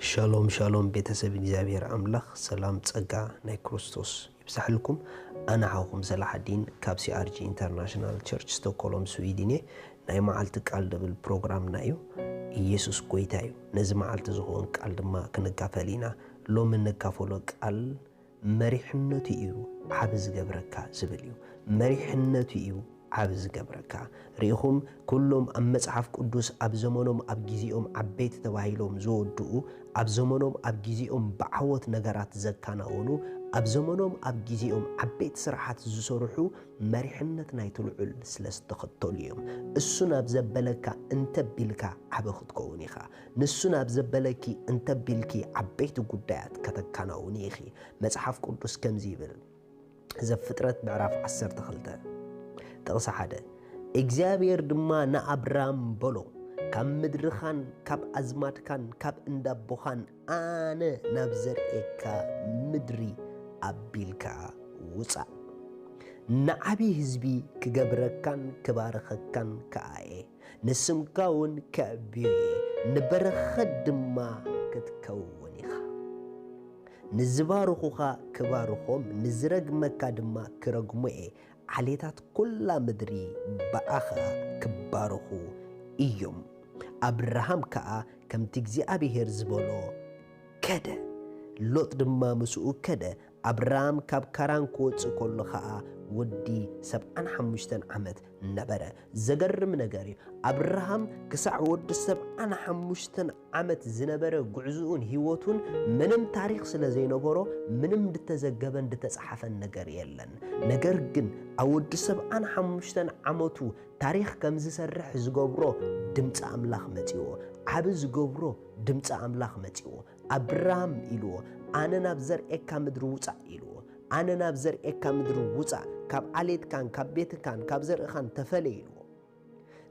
ሻሎም ሻሎም ቤተሰብ እግዚኣብሔር ኣምላኽ ሰላም ጸጋ ናይ ክርስቶስ ይብዛሕልኩም። ኣነ ሓውኹም ሰላሓዲን ካብ CRG International Church Stockholm Sweden እየ። ናይ መዓልቲ ቃል ድብል ፕሮግራምና እዩ። ኢየሱስ ጎይታ እዩ። ነዚ መዓልቲ ዝኸውን ቃል ድማ ክንካፈል ኢና። ሎሚ እንካፈሎ ቃል መሪሕነቱ እዩ ዓቢ ዝገብረካ ዝብል እዩ። መሪሕነቱ እዩ ዓቢ ዝገብረካ። ርኢኹም፣ ኩሎም ኣብ መጽሓፍ ቅዱስ ኣብ ዘመኖም ኣብ ግዜኦም ዓበይቲ ተባሂሎም ዝወድኡ፣ ኣብ ዘመኖም ኣብ ግዜኦም ብዓወት ነገራት ዘከናወኑ፣ ኣብ ዘመኖም ኣብ ግዜኦም ዓበይቲ ስራሓት ዝሰርሑ መሪሕነት ናይቲ ልዑል ስለ ዝተኸተሉ እዮም። እሱ ናብ ዘበለካ እንተቢልካ ዓቢ ክትከውን ኢኻ። ንሱ ናብ ዘበለኪ እንተቢልኪ ዓበይቲ ጉዳያት ከተከናውኒ ኢኺ። መጽሓፍ ቅዱስ ከምዚ ይብል። ዘፍጥረት ምዕራፍ ዓሰርተ ክልተ ጥቕሲ ሓደ እግዚኣብሔር ድማ ንኣብራም በሎ፣ ካብ ምድርኻን ካብ ኣዝማድካን ካብ እንዳቦኻን ኣነ ናብ ዘርእየካ ምድሪ ኣቢልካ ውጻእ። ንዓቢ ህዝቢ ክገብረካን ክባርኸካን ከኣ እየ። ንስምካ እውን ከዕብዮ እየ፣ ንበረኸት ድማ ክትከውን ኢኻ። ንዝባርኹኻ ክባርኾም፣ ንዝረግመካ ድማ ክረግሞ እየ። ዓሌታት ኩላ ምድሪ ብኣኻ ክባረኹ እዮም። ኣብርሃም ከኣ ከምቲ እግዚኣብሔር ዝበሎ ከደ፣ ሎጥ ድማ ምስኡ ከደ። ኣብርሃም ካብ ካራን ክወጽእ ከሎ ኸኣ ወዲ ሰብዓን ሓሙሽተን ዓመት ነበረ። ዘገርም ነገር እዩ። ኣብርሃም ክሳዕ ወዲ ሰብዓን ሓሙሽተን ዓመት ዝነበረ ጉዕዝኡን ህይወቱን ምንም ታሪኽ ስለ ዘይነበሮ፣ ምንም ድተዘገበን ድተጻሓፈን ነገር የለን። ነገር ግን ኣብ ወዲ ሰብዓን ሓሙሽተን ዓመቱ ታሪኽ ከም ዝሰርሕ ዝገብሮ ድምፂ ኣምላኽ መጺዎ። ዓቢ ዝገብሮ ድምፂ ኣምላኽ መጺዎ። ኣብርሃም ኢልዎ፣ ኣነ ናብ ዘርእየካ ምድሪ ውጻእ ኢልዎ። ኣነ ናብ ዘርእየካ ምድሪ ውጻእ፣ ካብ ዓሌትካን ካብ ቤትካን ካብ ዘርእኻን ተፈለ ኢልዎ።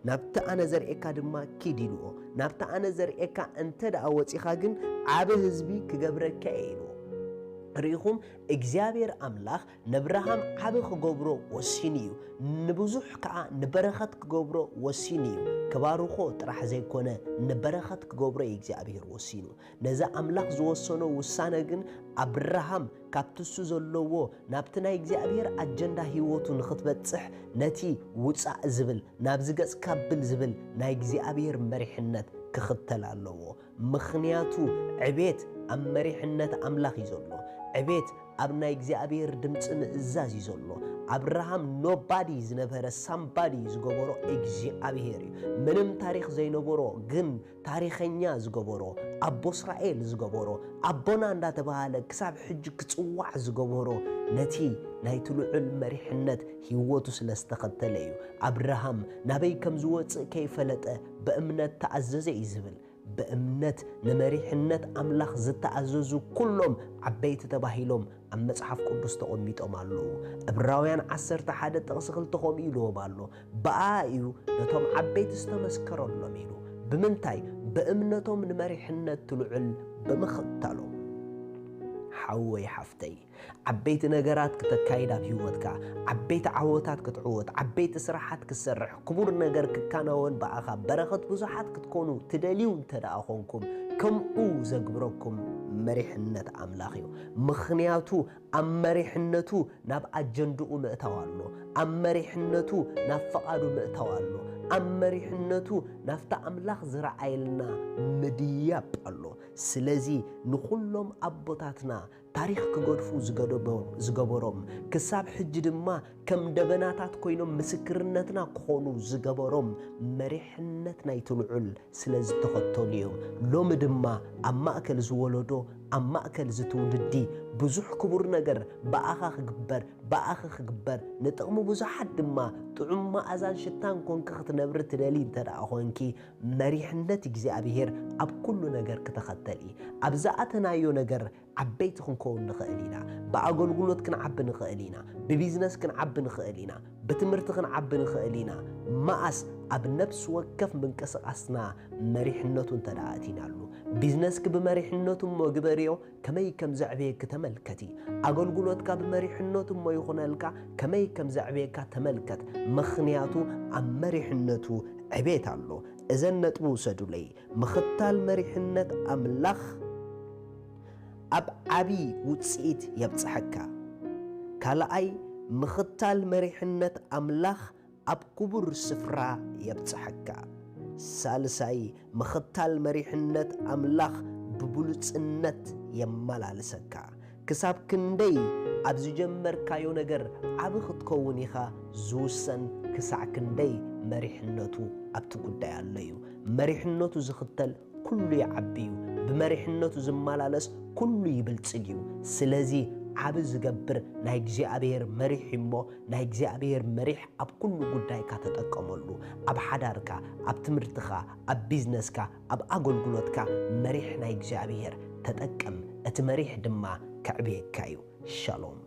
ናብቲ ኣነ ዘርእየካ ድማ ኪድ ኢልዎ። ናብቲ ኣነ ዘርእየካ እንተ ደኣ ወጺኻ ግን ዓቢ ህዝቢ ክገብረካ እየ ኢልዎ። ርኢኹም፣ እግዚኣብሔር ኣምላኽ ነብርሃም ዓቢ ክገብሮ ወሲኑ እዩ። ንብዙሕ ከኣ ንበረኸት ክገብሮ ወሲኑ እዩ። ክባርኾ ጥራሕ ዘይኮነ ንበረኸት ክገብሮ እዩ እግዚኣብሔር ወሲኑ። ነዚ ኣምላኽ ዝወሰኖ ውሳነ ግን ኣብርሃም ካብቲ እሱ ዘለዎ ናብቲ ናይ እግዚኣብሔር ኣጀንዳ ህይወቱ ንኽትበጽሕ ነቲ ውጻእ ዝብል ናብዚ ገጽካ ብል ዝብል ናይ እግዚኣብሔር መሪሕነት ክኽተል ኣለዎ። ምኽንያቱ ዕቤት ኣብ መሪሕነት ኣምላኽ እዩ ዘሎ። ዕቤት ኣብ ናይ እግዚኣብሔር ድምፂ ምእዛዝ እዩ ዘሎ። ኣብርሃም ኖባዲ ዝነበረ ሳምባዲ ዝገበሮ እግዚኣብሔር እዩ። ምንም ታሪኽ ዘይነበሮ ግን ታሪኸኛ ዝገበሮ፣ ኣቦ እስራኤል ዝገበሮ፣ ኣቦና እንዳተባሃለ ክሳብ ሕጂ ክጽዋዕ ዝገበሮ ነቲ ናይቲ ልዑል መሪሕነት ህይወቱ ስለ ዝተኸተለ እዩ። ኣብርሃም ናበይ ከም ዝወጽእ ከይፈለጠ ብእምነት ተኣዘዘ እዩ ዝብል። ብእምነት ንመሪሕነት ኣምላኽ ዝተኣዘዙ ኩሎም ዓበይቲ ተባሂሎም ኣብ መጽሓፍ ቅዱስ ተቐሚጦም ኣለዉ። ዕብራውያን ዓሰርተ ሓደ ጥቕሲ ክልተ ከምኡ ኢልዎም ኣሎ። ብኣ እዩ ነቶም ዓበይቲ ዝተመስከረሎም ኢሉ። ብምንታይ? ብእምነቶም ንመሪሕነት ትልዑል ብምኽታሎም። ሓወይ ሓፍተይ፣ ዓበይቲ ነገራት ክተካይድ ኣብ ህይወትካ፣ ዓበይቲ ዓወታት ክትዕወት፣ ዓበይቲ ስራሓት ክትሰርሕ፣ ክቡር ነገር ክከናወን ብኣኻ፣ በረኸት ብዙሓት ክትኮኑ ትደልዩ እንተ ደኣ ኾንኩም፣ ከምኡ ዘግብረኩም መሪሕነት ኣምላኽ እዩ። ምኽንያቱ ኣብ መሪሕነቱ ናብ ኣጀንድኡ ምእታው ኣሎ። ኣብ መሪሕነቱ ናብ ፍቓዱ ምእታው ኣሎ። ኣብ መሪሕነቱ ናብቲ ኣምላኽ ዝረኣየልና ምድያብ ኣሎ። ስለዚ ንኹሎም ኣቦታትና ታሪኽ ክገድፉ ዝገደቦ-፣ ዝገበሮም፣ ክሳብ ሕጂ ድማ ከም ደበናታት ኮይኖም ምስክርነትና ክኾኑ ዝገበሮም መሪሕነት ናይቲ ልዑል ስለ ዝተኸተሉ እዮም። ሎሚ ድማ ኣብ ማእከል ዝወለዶ፣ ኣብ ማእከል ዝትውልዲ ብዙሕ ክቡር ነገር ብኣኻ ክግበር፣ ብኣኺ ክግበር፣ ንጥቕሚ ብዙሓት ድማ ጥዑም መኣዛን ሽታን ኮንኪ ክትነብሪ ትደሊ እንተ ደኣ ኾንኪ፣ መሪሕነት እግዚኣብሔር ኣብ ኩሉ ነገር ክተኸተል እዩ። ኣብ ዝኣተናዮ ነገር ዓበይቲ ክንከውን ንኽእል ኢና። ብኣገልግሎት ክንዓቢ ንኽእል ኢና። ብቢዝነስ ክንዓቢ ንኽእል ኢና። ብትምህርቲ ክንዓቢ ንኽእል ኢና። መኣስ ኣብ ነፍሲ ወከፍ ምንቅስቓስና መሪሕነቱ እንተ ደኣ ኣቲናሉ። ቢዝነስኪ ብመሪሕነቱ እሞ ግበርዮ፣ ከመይ ከም ዘዕብየኪ ተመልከቲ። ኣገልግሎትካ ብመሪሕነቱ እሞ ይኹነልካ፣ ከመይ ከም ዘዕብየካ ተመልከት። ምኽንያቱ ኣብ መሪሕነቱ ዕቤት ኣሎ። እዘን ነጥቢ ውሰዱለይ። ምኽታል መሪሕነት ኣምላኽ ኣብ ዓቢ ውጽኢት የብጽሐካ። ካልኣይ፣ ምኽታል መሪሕነት ኣምላኽ ኣብ ክቡር ስፍራ የብጽሐካ። ሳልሳይ፣ ምኽታል መሪሕነት ኣምላኽ ብብሉጽነት የመላልሰካ። ክሳብ ክንደይ ኣብ ዝጀመርካዮ ነገር ዓቢ ክትከውን ኢኻ ዝውሰን፣ ክሳዕ ክንደይ መሪሕነቱ ኣብቲ ጉዳይ ኣሎ እዩ። መሪሕነቱ ዝኽተል ኩሉ ይዓቢ እዩ። ብመሪሕነቱ ዝመላለስ ኩሉ ይብልጽግ እዩ። ስለዚ ዓቢ ዝገብር ናይ እግዚኣብሔር መሪሕ እዩ እሞ፣ ናይ እግዚኣብሔር መሪሕ ኣብ ኩሉ ጉዳይካ ተጠቀመሉ። ኣብ ሓዳርካ፣ ኣብ ትምህርትኻ፣ ኣብ ቢዝነስካ፣ ኣብ ኣገልግሎትካ መሪሕ ናይ እግዚኣብሔር ተጠቀም። እቲ መሪሕ ድማ ከዕብየካ እዩ። ሻሎም።